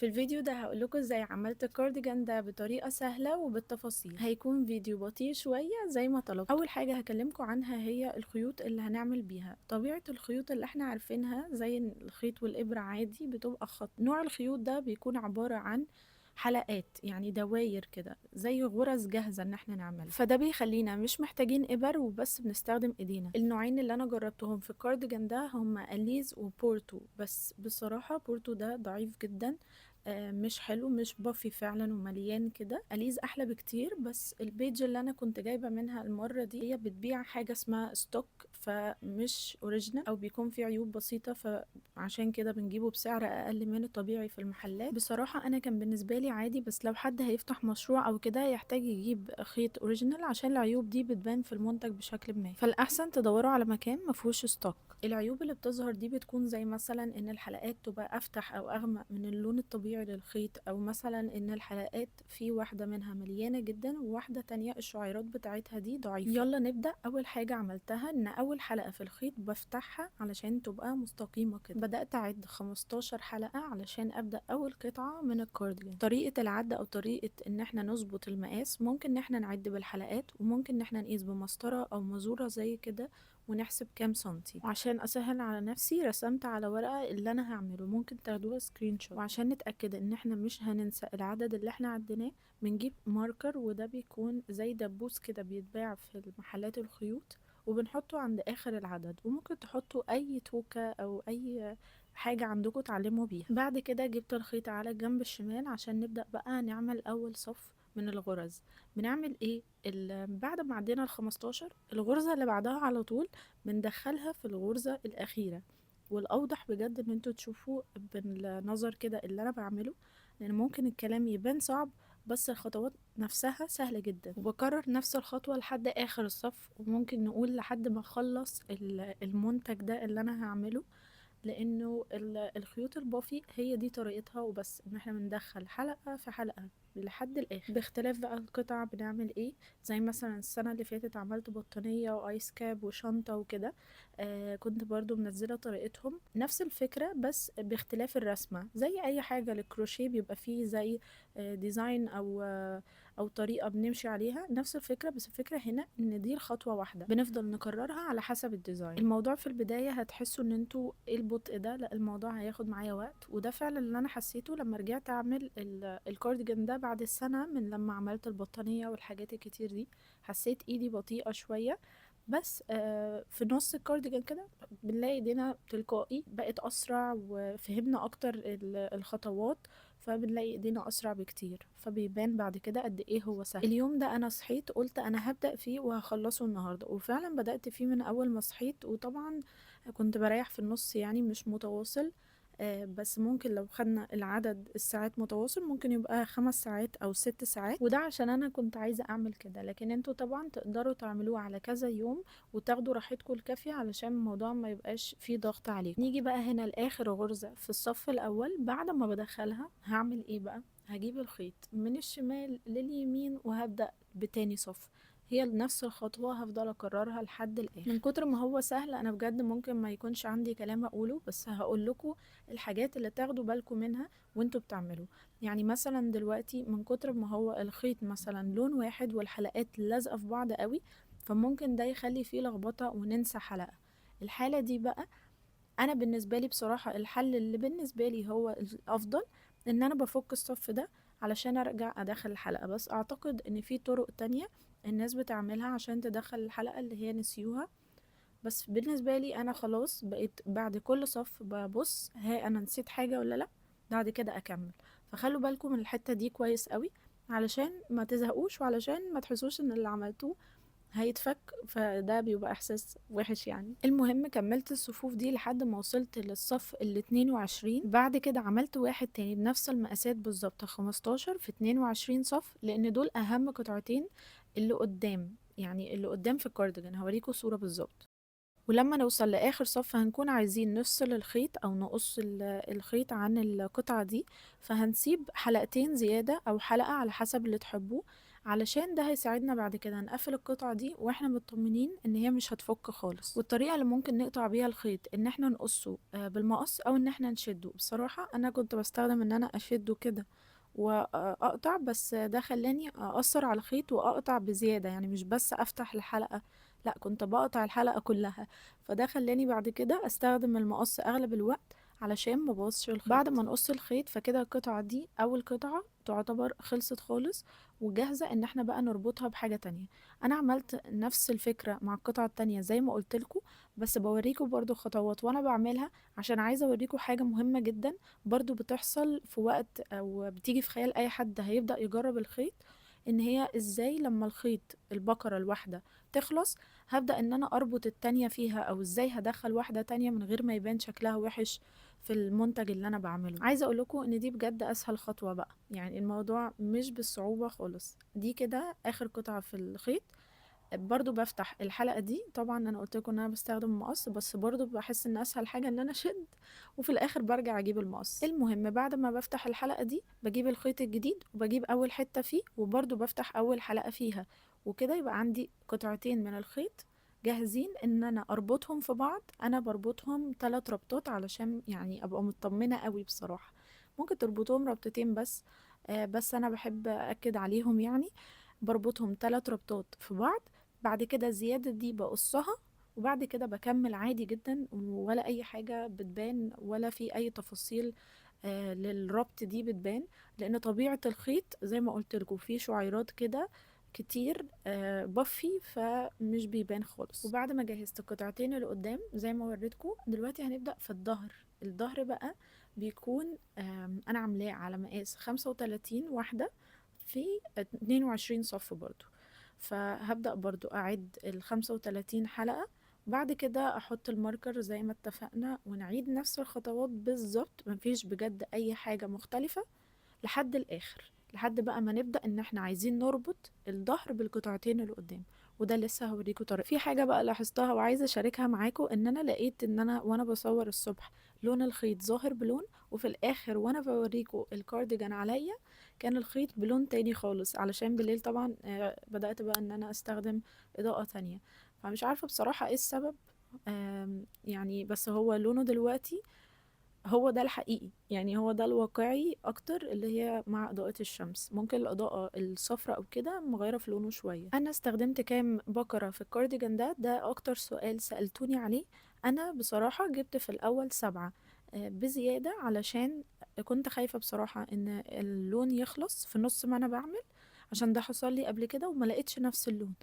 في الفيديو ده هقولكوا ازاي عملت الكارديجان ده بطريقة سهلة وبالتفاصيل. هيكون فيديو بطيء شوية زي ما طلبت. اول حاجة هكلمكوا عنها هي الخيوط اللي هنعمل بيها. طبيعة الخيوط اللي احنا عارفينها زي الخيط والابرة عادي بتبقى خط. نوع الخيوط ده بيكون عبارة عن حلقات، يعني دواير كده زي غرز جاهزة ان احنا نعملها، فده بيخلينا مش محتاجين ابر وبس بنستخدم ايدينا. النوعين اللي انا جربتهم في الكارديجان ده هما اليز وبورتو، بس بصراحة بورتو ده ضعيف جدا، مش حلو، مش puffy فعلا ومليان كده. اليز احلى بكتير، بس ال page اللي انا كنت جايبه منها المرة دي هي بتبيع حاجة اسمها stock، فمش original او بيكون فيه عيوب بسيطة، فعشان كده بنجيبه بسعر اقل من الطبيعي في المحلات. بصراحة انا كان بالنسبة لي عادي، بس لو حد هيفتح مشروع او كده يحتاج يجيب خيط original عشان العيوب دي بتبان في المنتج بشكل ما، فالاحسن تدوروا على مكان ما فيهوش stock. العيوب اللي بتظهر دي بتكون زي مثلا ان الحلقات تبقى افتح او اغمق من اللون الطبيعي للخيط، او مثلا ان الحلقات في واحدة منها مليانة جدا وواحدة تانية الشعيرات بتاعتها دي ضعيفة. يلا نبدأ. اول حاجة عملتها ان اول حلقة في الخيط بفتحها علشان تبقى مستقيمة كده. بدأت اعد 15 حلقة علشان ابدأ اول قطعة من الكارديجان. طريقة العد او طريقة ان احنا نظبط المقاس، ممكن ان احنا نعد بالحلقات، وممكن ان احنا نقيس بمسطرة او مزورة زي كده ونحسب كام سنتي. وعشان اسهل على نفسي رسمت على ورقة اللي انا هعمله، ممكن تاخدوها screenshot. وعشان نتأكد ان احنا مش هننسى العدد اللي احنا عديناه بنجيب marker، وده بيكون زي دبوس كده بيتباع في محلات الخيوط، وبنحطه عند اخر العدد. وممكن تحطوا اي توكة او اي حاجة عندكم تعلموا بيها. بعد كده جبت الخيط على الجنب الشمال عشان نبدأ بقى نعمل اول صف من الغرز. بنعمل ايه؟ بعد ما عدينا ال15 الغرزة اللي بعدها على طول بندخلها في الغرزة الأخيرة. والأوضح بجد ان انتوا تشوفوا بالنظر كده اللي انا بعمله، لان ممكن الكلام يبان صعب بس الخطوات نفسها سهلة جدا. وبكرر نفس الخطوة لحد آخر الصف، وممكن نقول لحد ما اخلص المنتج ده اللي انا هعمله، لانه الخيوط ال puffy هي دي طريقتها وبس، ان احنا بندخل حلقة في حلقة لحد الاخر. باختلاف بقى القطع بنعمل ايه، زي مثلا السنة اللي فاتت عملت بطانية و ice cap وشنطة وكده، كنت برضو منزلة طريقتهم نفس الفكرة بس باختلاف الرسمة. زي اي حاجة للكروشيه بيبقى فيه زي design او طريقة بنمشي عليها، نفس الفكرة، بس الفكرة هنا ان دي الخطوة واحدة بنفضل نكررها على حسب ال design. الموضوع في البداية هتحسوا ان انتوا ايه البطء ده، لا الموضوع هياخد معايا وقت، وده فعلا اللي انا حسيته لما رجعت اعمل الكارديجان ده بعد السنة من لما عملت البطانية والحاجات الكتير دي. حسيت ايدي بطيئة شوية، بس في نص الكارديجان كده بنلاقي ايدينا تلقائي بقت اسرع، وفهمنا اكتر الخطوات، فبنلاقي ايدينا اسرع بكتير، فبيبان بعد كده قد ايه هو سهل. اليوم ده انا صحيت قلت انا هبدأ فيه وهخلصه النهارده، وفعلا بدأت فيه من اول ما صحيت. وطبعا كنت بريح في النص، يعني مش متواصل، بس ممكن لو خدنا العدد الساعات متواصل ممكن يبقى 5 ساعات او 6 ساعات، وده عشان انا كنت عايزة اعمل كده. لكن انتوا طبعا تقدروا تعملوه على كذا يوم وتاخدوا راحتكم الكافية علشان الموضوع ما يبقاش فيه ضغط عليكم. نيجي بقى هنا لاخر غرزة في الصف الاول. بعد ما بدخلها هعمل ايه بقى؟ هجيب الخيط من الشمال لليمين وهبدأ بتاني صف. هي نفس الخطوة هفضل اكررها لحد الاخر. من كتر ما هو سهل انا بجد ممكن ما يكونش عندي كلام اقوله، بس هقول لكم الحاجات اللي تاخدوا بالكم منها وانتوا بتعملوه. يعني مثلا دلوقتي من كتر ما هو الخيط مثلا لون واحد والحلقات لازقة في بعض قوي، فممكن ده يخلي فيه لخبطة وننسى حلقة. الحالة دي بقى انا بالنسبة لي بصراحة الحل اللي بالنسبة لي هو الافضل ان انا بفك الصف ده علشان ارجع ادخل الحلقة. بس اعتقد ان في طرق تانية الناس بتعملها عشان تدخل الحلقة اللي هي نسيوها، بس بالنسبة لي انا خلاص بقيت بعد كل صف ببص ها انا نسيت حاجة ولا لا، بعد كده اكمل. فخلوا بالكم من الحتة دي كويس قوي علشان ما تزهقوش وعلشان ما تحسوش ان اللي عملتوه هيتفك، فده بيبقى احساس وحش يعني. المهم كملت الصفوف دي لحد ما وصلت للصف ال 22. بعد كده عملت واحد تاني بنفس المقاسات بالظبط، 15 في 22 صف، لان دول اهم قطعتين اللي قدام، يعني اللي قدام في الكارديجان. هوريكم صورة بالظبط. ولما نوصل لآخر صف هنكون عايزين نفصل الخيط أو نقص الخيط عن القطعة دي، فهنسيب حلقتين زيادة أو حلقة على حسب اللي تحبوه علشان ده هيساعدنا بعد كده نقفل القطعة دي واحنا مطمنين ان هي مش هتفك خالص. والطريقة اللي ممكن نقطع بيها الخيط ان احنا نقصه بالمقص او ان احنا نشده. بصراحة انا كنت بستخدم ان انا اشده كده واقطع، بس ده خلاني اقصر على الخيط واقطع بزيادة، يعني مش بس افتح الحلقة، لا كنت بقطع الحلقة كلها، فده خلاني بعد كده استخدم المقص اغلب الوقت علشان ما بوظش الخيط. بعد ما نقص الخيط فكده القطعة دي اول قطعة تعتبر خلصت خالص وجاهزة ان احنا بقى نربطها بحاجة تانية. انا عملت نفس الفكرة مع القطعة التانية زي ما قلت لكم، بس بوريكم برضو خطوات وانا بعملها عشان عايزة اوريكم حاجة مهمة جدا برضو بتحصل في وقت او بتيجي في خيال اي حد هيبدأ يجرب الخيط، ان هي ازاي لما الخيط البكرة الواحدة تخلص هبدأ ان انا اربط التانية فيها، او ازاي هدخل واحدة تانية من غير ما يبان شكلها وحش في المنتج اللي انا بعمله. عايزة اقول لكم ان دي بجد اسهل خطوة بقى، يعني الموضوع مش بالصعوبة خالص. دي كده اخر قطعة في الخيط. برضو بفتح الحلقة دي، طبعا انا قلت لكم ان انا بستخدم مقص، بس برضو بحس ان اسهل حاجة ان انا اشد وفي الاخر برجع اجيب المقص. المهم بعد ما بفتح الحلقة دي بجيب الخيط الجديد وبجيب اول حتة فيه وبرضو بفتح اول حلقة فيها، وكده يبقى عندي قطعتين من الخيط جاهزين ان انا اربطهم في بعض. انا بربطهم 3 ربطات علشان يعني ابقى مطمنة قوي بصراحة. ممكن تربطهم ربطتين بس، بس انا بحب اكد عليهم، يعني بربطهم 3 ربطات في بعض. بعد كده الزيادة دي بقصها، وبعد كده بكمل عادي جدا ولا اي حاجة بتبان ولا في اي تفاصيل للربط دي بتبان، لان طبيعة الخيط زي ما قلت لكم في شعيرات كده كتير بفي، فمش بيبان خالص. وبعد ما جهزت القطعتين اللي قدام زي ما وريتكم، دلوقتي هنبدأ في الظهر. الظهر بقى بيكون انا عاملاه على مقاس 35 واحدة في 22 صف برضو، فهبدأ برضو اعد ال 35 حلقة، بعد كده احط الماركر زي ما اتفقنا ونعيد نفس الخطوات بالظبط، مفيش بجد اي حاجة مختلفة لحد الاخر، لحد بقى ما نبدأ ان احنا عايزين نربط الظهر بالقطعتين اللي قدام، وده لسه هوريكم طريقة. في حاجة بقى لاحظتها وعايزة اشاركها معاكم، ان انا لقيت ان انا وانا بصور الصبح لون الخيط ظاهر بلون، وفي الاخر وانا بوريكم الكارديجان عليا كان الخيط بلون تاني خالص، علشان بالليل طبعا بدأت بقى ان انا استخدم اضاءة تانية، فمش عارفة بصراحة ايه السبب، يعني بس هو لونه دلوقتي هو ده الحقيقي، يعني هو ده الواقعي اكتر اللي هي مع اضاءة الشمس. ممكن الاضاءة الصفراء او كده مغيرة في لونه شوية. انا استخدمت كام بكرة في الكارديجان ده؟ ده اكتر سؤال سألتوني عليه. انا بصراحة جبت في الاول 7 بزيادة، علشان كنت خايفة بصراحة ان اللون يخلص في نص ما انا بعمل، عشان ده حصل لي قبل كده وما لقيتش نفس اللون،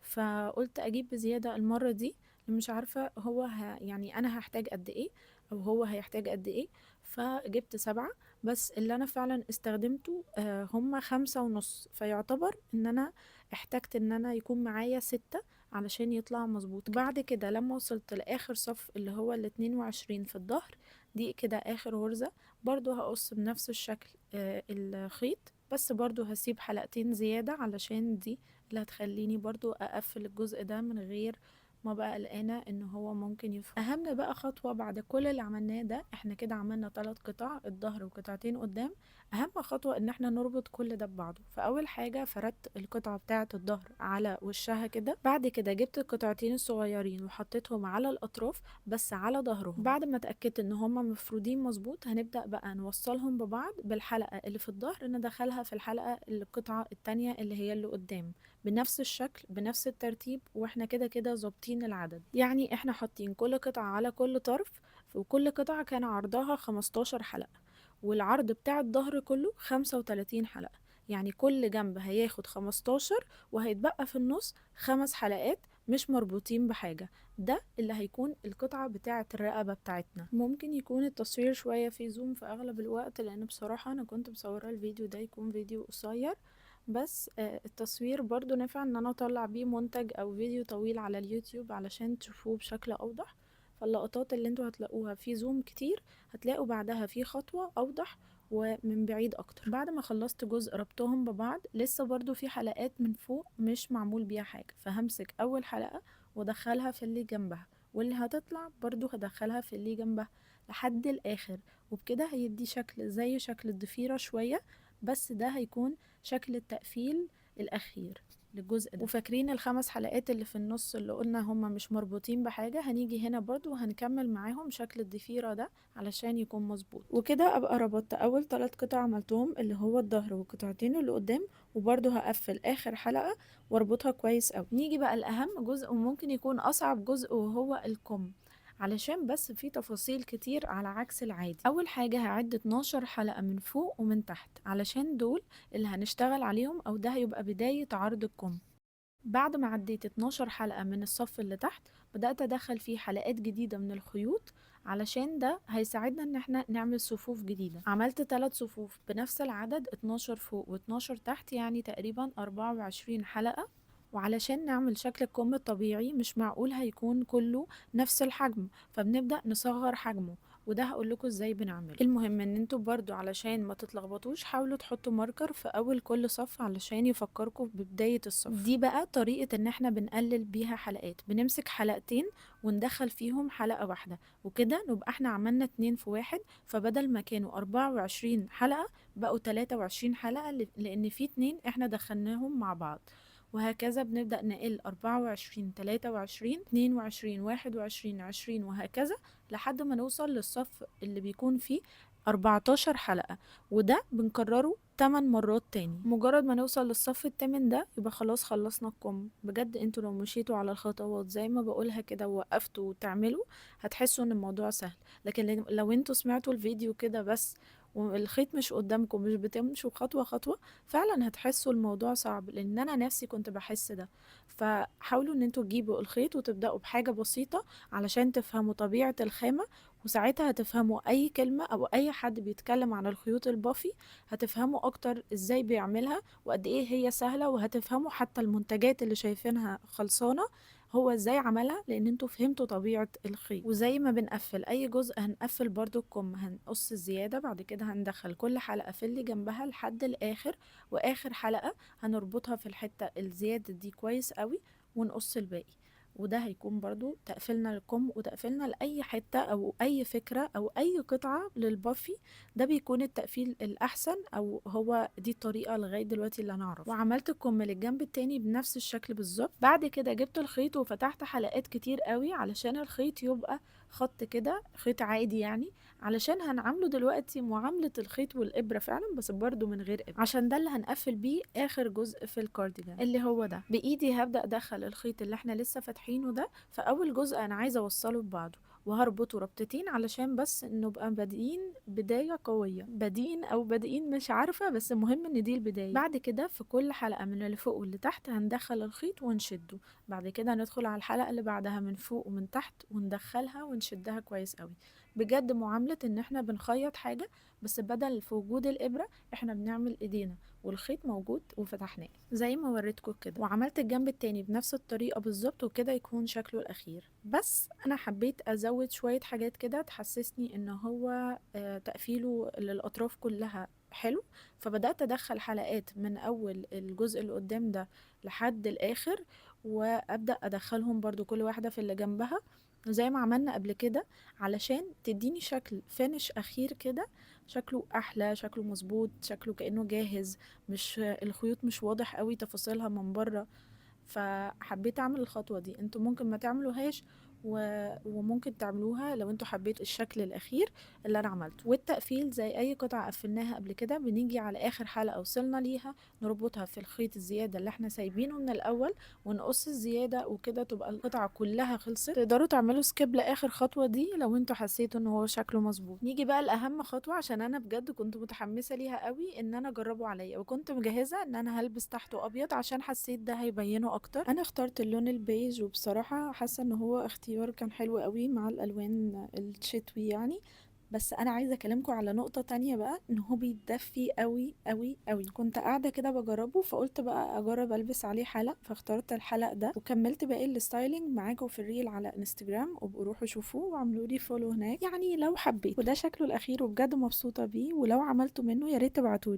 فقلت اجيب بزيادة المرة دي، مش عارفة هو يعني انا هحتاج قد ايه او هو هيحتاج قد ايه، فجبت 7. بس اللي انا فعلا استخدمته هما 5.5، فيعتبر ان انا احتجت ان انا يكون معايا 6 علشان يطلع مظبوط. بعد كده لما وصلت لاخر صف اللي هو ال 22 في الظهر دي كده اخر غرزة، برضو هقص بنفس الشكل الخيط، بس برضو هسيب حلقتين زيادة علشان دي اللي هتخليني برضو اقفل الجزء ده من غير ما بقى قلقانة ان هو ممكن يفك. اهم بقى خطوة بعد كل اللي عملناه ده، احنا كده عملنا 3 قطع الظهر وقطعتين قدام، اهم خطوة ان احنا نربط كل ده ببعضه. فاول حاجة فردت القطعة بتاعة الظهر على وشها كده، بعد كده جبت القطعتين الصغيرين وحطيتهم على الاطراف بس على ظهرهم. بعد ما اتأكدت ان هما مفرودين مظبوط، هنبدأ بقى نوصلهم ببعض بالحلقة اللي في الظهر، ندخلها في الحلقة اللي القطعة التانية اللي هي اللي قدام بنفس الشكل بنفس الترتيب، واحنا كده كده ظابطين العدد، يعني احنا حاطين كل قطعة على كل طرف، وكل قطعة كان عرضها 15 حلقة، والعرض بتاع الظهر كله 35 حلقة، يعني كل جنب هياخد 15 وهيتبقى في النص 5 حلقات مش مربوطين بحاجة. ده اللي هيكون القطعة بتاعة الرقبة بتاعتنا. ممكن يكون التصوير شوية في زوم في أغلب الوقت، لأن بصراحة أنا كنت مصورة الفيديو ده يكون فيديو قصير، بس التصوير برضو نفع ان انا اطلع بيه منتج او فيديو طويل على اليوتيوب علشان تشوفوه بشكل اوضح. فاللقطات اللي انتوا هتلاقوها في زوم كتير هتلاقوا بعدها في خطوة اوضح ومن بعيد اكتر. بعد ما خلصت جزء ربطهم ببعض، لسه برضو في حلقات من فوق مش معمول بيها حاجة، فهمسك اول حلقة وادخلها في اللي جنبها، واللي هتطلع برضو هدخلها في اللي جنبها لحد الاخر، وبكده هيدي شكل زي شكل الضفيرة شوية، بس ده هيكون شكل التقفيل الاخير للجزء ده. وفاكرين ال5 حلقات اللي في النص اللي قلنا هما مش مربوطين بحاجة، هنيجي هنا برضو وهنكمل معاهم شكل الضفيرة ده علشان يكون مظبوط. وكده ابقى ربطت اول 3 قطع عملتهم اللي هو الظهر والقطعتين اللي قدام، وبرضو هقفل اخر حلقة واربطها كويس قوي. نيجي بقى الاهم جزء وممكن يكون اصعب جزء وهو الكم، علشان بس في تفاصيل كتير على عكس العادي. اول حاجة هعد 12 حلقة من فوق ومن تحت علشان دول اللي هنشتغل عليهم، او ده هيبقى بداية عرض الكم. بعد ما عديت 12 حلقة من الصف اللي تحت بدأت ادخل فيه حلقات جديدة من الخيوط علشان ده هيساعدنا ان احنا نعمل صفوف جديدة. عملت 3 صفوف بنفس العدد، 12 فوق واتناشر تحت، يعني تقريبا 24 حلقة. وعلشان نعمل شكل الكم الطبيعي مش معقول هيكون كله نفس الحجم، فبنبدأ نصغر حجمه، وده هقول لكم ازاي بنعمله. المهم ان انتوا برضو علشان ما تتلخبطوش حاولوا تحطوا marker في اول كل صف علشان يفكركم ببداية الصف. دي بقى طريقة ان احنا بنقلل بيها حلقات، بنمسك حلقتين وندخل فيهم حلقة واحدة، وكده نبقى احنا عملنا 2 في 1. فبدل ما كانوا 24 حلقة بقوا 23 حلقة، لان في 2 احنا دخلناهم مع بعض. وهكذا بنبدأ نقل 24، 23، 22، 21، 20 وهكذا لحد ما نوصل للصف اللي بيكون فيه 14 حلقة، وده بنكرره 8 مرات تاني. مجرد ما نوصل للصف الثامن ده يبقى خلاص خلصنا الكم. بجد انتوا لو مشيتوا على الخطوات زي ما بقولها كده ووقفتوا وتعملوا هتحسوا ان الموضوع سهل، لكن لو انتوا سمعتوا الفيديو كده بس والخيط مش قدامكم مش بتمشوا خطوة خطوة فعلا هتحسوا الموضوع صعب، لان انا نفسي كنت بحس ده. فحاولوا ان انتوا تجيبوا الخيط وتبدأوا بحاجة بسيطة علشان تفهموا طبيعة الخامة، وساعتها هتفهموا اي كلمة او اي حد بيتكلم عن الخيوط البافي هتفهموا اكتر ازاي بيعملها وقد ايه هي سهلة، وهتفهموا حتى المنتجات اللي شايفينها خلصانة هو ازاي عملها، لان انتوا فهمتوا طبيعة الخيط. وزي ما بنقفل اي جزء هنقفل برضو الكم، هنقص الزيادة، بعد كده هندخل كل حلقة في اللي جنبها لحد الاخر، واخر حلقة هنربطها في الحتة الزيادة دي كويس قوي ونقص الباقي. وده هيكون برضو تقفلنا للكم وتقفلنا لأي حتة أو أي فكرة أو أي قطعة للبافي. ده بيكون التقفيل الأحسن، أو هو دي الطريقة لغاية دلوقتي اللي أنا أعرفها. وعملت الكم للجنب التاني بنفس الشكل بالظبط. بعد كده جبت الخيط وفتحت حلقات كتير قوي علشان الخيط يبقى خط كده، خيط عادي يعني، علشان هنعامله دلوقتي معاملة الخيط والإبرة فعلا، بس برضو من غير إبرة، عشان ده اللي هنقفل بيه آخر جزء في الكارديجان اللي هو ده. بإيدي هبدأ أدخل الخيط اللي احنا لسه فاتحينه ده في أول جزء أنا عايزة أوصله ببعضه، وهربطه ربطتين علشان بس نبقى بادئين بداية قوية، بادئين أو بادئين مش عارفة، بس المهم إن دي البداية. بعد كده في كل حلقة من اللي فوق واللي تحت هندخل الخيط ونشده، بعد كده ندخل على الحلقة اللي بعدها من فوق ومن تحت وندخلها ونشدها كويس قوي. بجد معاملة إن احنا بنخيط حاجة، بس بدل في وجود الإبرة احنا بنعمل إيدينا والخيط موجود وفتحناه زي ما وريتكم كده. وعملت الجنب التاني بنفس الطريقة بالظبط، وكده يكون شكله الأخير. بس أنا حبيت أزود شوية حاجات كده تحسسني إن هو تقفيله للأطراف كلها حلو، فبدأت أدخل حلقات من أول الجزء اللي قدام ده لحد الآخر، وأبدأ أدخلهم برضو كل واحدة في اللي جنبها زي ما عملنا قبل كده، علشان تديني شكل فينش أخير كده، شكله أحلى، شكله مظبوط، شكله كأنه جاهز، مش الخيوط مش واضح قوي تفاصيلها من بره. فحبيت أعمل الخطوة دي، انتوا ممكن ما تعملوهاش وممكن تعملوها لو انتوا حبيتوا الشكل الأخير اللي أنا عملته. والتقفيل زي أي قطعة قفلناها قبل كده، بنيجي على آخر حلقة وصلنا ليها نربطها في الخيط الزيادة اللي احنا سايبينه من الأول ونقص الزيادة، وكده تبقى القطعة كلها خلصت. تقدروا تعملوا skip لآخر خطوة دي لو انتوا حسيتوا ان هو شكله مظبوط. نيجي بقى لأهم خطوة، عشان أنا بجد كنت متحمسة ليها قوي ان أنا أجربه عليا، وكنت مجهزة ان أنا هلبس تحته أبيض عشان حسيت ده هيبينه أكتر. أنا اخترت اللون البيج، وبصراحة حاسة ان هو اختيار كان حلو قوي مع الالوان الشتوي يعني. بس انا عايزه اكلمكم على نقطه تانية بقى، ان هو بيدفي قوي قوي قوي. كنت قاعده كده بجربه، فقلت بقى اجرب البس عليه حلق، فاخترت الحلق ده وكملت باقي ال styling معاكم في ال reel على انستجرام، وابقوا روحوا شوفوه واعملوا لي follow هناك يعني لو حبيت. وده شكله الاخير وبجد مبسوطه بيه، ولو عملتوا منه يا ريت تبعتولي.